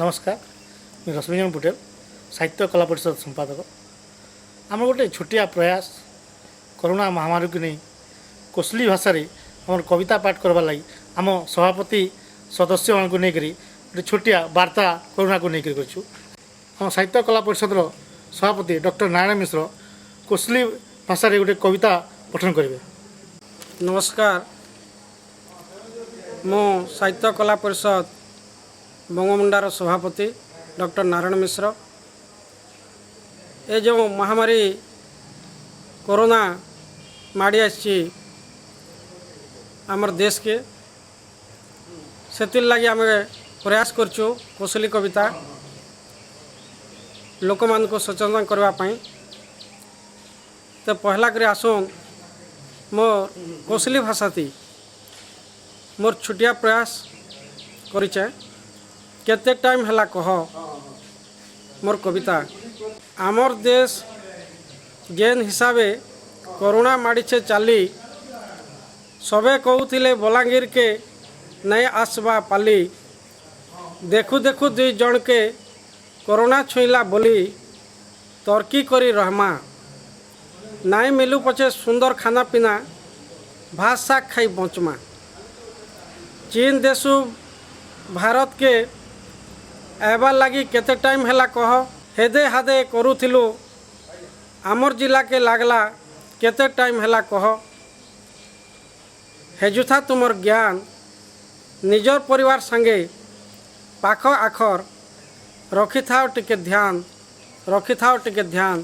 ନମସ୍କାର, ମୁଁ ରଶ୍ମିରଞ୍ଜନ ପୁଟେଲ, ସାହିତ୍ୟ କଳା ପରିଷଦ ସମ୍ପାଦକ। ଆମର ଗୋଟେ ଛୋଟିଆ ପ୍ରୟାସ, କରୋନା ମହାମାରୀକୁ ନେଇ କୋଶଲି ଭାଷାରେ ଆମର କବିତା ପାଠ କରବାର୍ ଲାଗି ଆମ ସଭାପତି ସଦସ୍ୟମାନଙ୍କୁ ନେଇକରି ଗୋଟେ ଛୋଟିଆ ବାର୍ତ୍ତା କରୋନାକୁ ନେଇକରି କରିଛୁ। ଆମ ସାହିତ୍ୟ କଳା ପରିଷଦର ସଭାପତି ଡକ୍ଟର ନାରାୟଣ ମିଶ୍ର କୋଶଲି ଭାଷାରେ ଗୋଟେ କବିତା ପଠନ କରିବେ। ନମସ୍କାର, ମୁଁ ସାହିତ୍ୟ କଳା ପରିଷଦ ବଙ୍ଗୋମୁଣ୍ଡାର ସଭାପତି ଡକ୍ଟର ନାରାୟଣ ମିଶ୍ର। ଏ ଯେଉଁ ମହାମାରୀ କରୋନା ମାଡ଼ି ଆସିଛି ଆମର ଦେଶକେ, ସେଥିର୍ ଲାଗି ଆମେ ପ୍ରୟାସ କରୁଛୁ କୋଶଲି କବିତା ଲୋକମାନଙ୍କୁ ସଚେତନ କରିବା ପାଇଁ। ତ ପହଲା କରି ଆସୁନ୍, ମୋର୍ କୋଶଲି ଭାଷାତି ମୋର୍ ଛୋଟିଆ ପ୍ରୟାସ କରିଛେ। କେତେ ଟାଇମ୍ ହେଲା କହ, ମୋର୍ କବିତା। ଆମର୍ ଦେଶ ଯେନ୍ ହିସାବେ କରୋନା ମାଡ଼ିଛେ ଚାଲି, ସବେ କହୁଥିଲେ ବଲାଙ୍ଗୀରକେ ନାଇଁ ଆସବା ପାଲି। ଦେଖୁ ଦେଖୁ ଦୁଇ ଜଣକେ କରୋନା ଛୁଇଁଲା ବୋଲି ତର୍କି କରି ରହମା। ନାଇଁ ମିଲୁ ପଛେ ସୁନ୍ଦର ଖାନା ପିନା, ଭାତ ଶାଗ ଖାଇ ବଞ୍ଚମା। ଚୀନ ଦେଶୁ ଭାରତକେ ଆଇବାର୍ ଲାଗି କେତେ ଟାଇମ୍ ହେଲା କହ। ହେଦେ ହାଦେ କରୁଥିଲୁ, ଆମର୍ ଜିଲ୍ଲାକେ ଲାଗଲା, କେତେ ଟାଇମ୍ ହେଲା କହ। ହେଜୁଥା ତୁମର ଜ୍ଞାନ, ନିଜର ପରିବାର ସାଙ୍ଗେ ପାଖ ଆଖର ରଖିଥାଅ ଟିକେ ଧ୍ୟାନ, ରଖିଥାଅ ଟିକେ ଧ୍ୟାନ,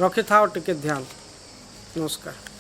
ରଖିଥାଅ ଟିକେ ଧ୍ୟାନ। ନମସ୍କାର।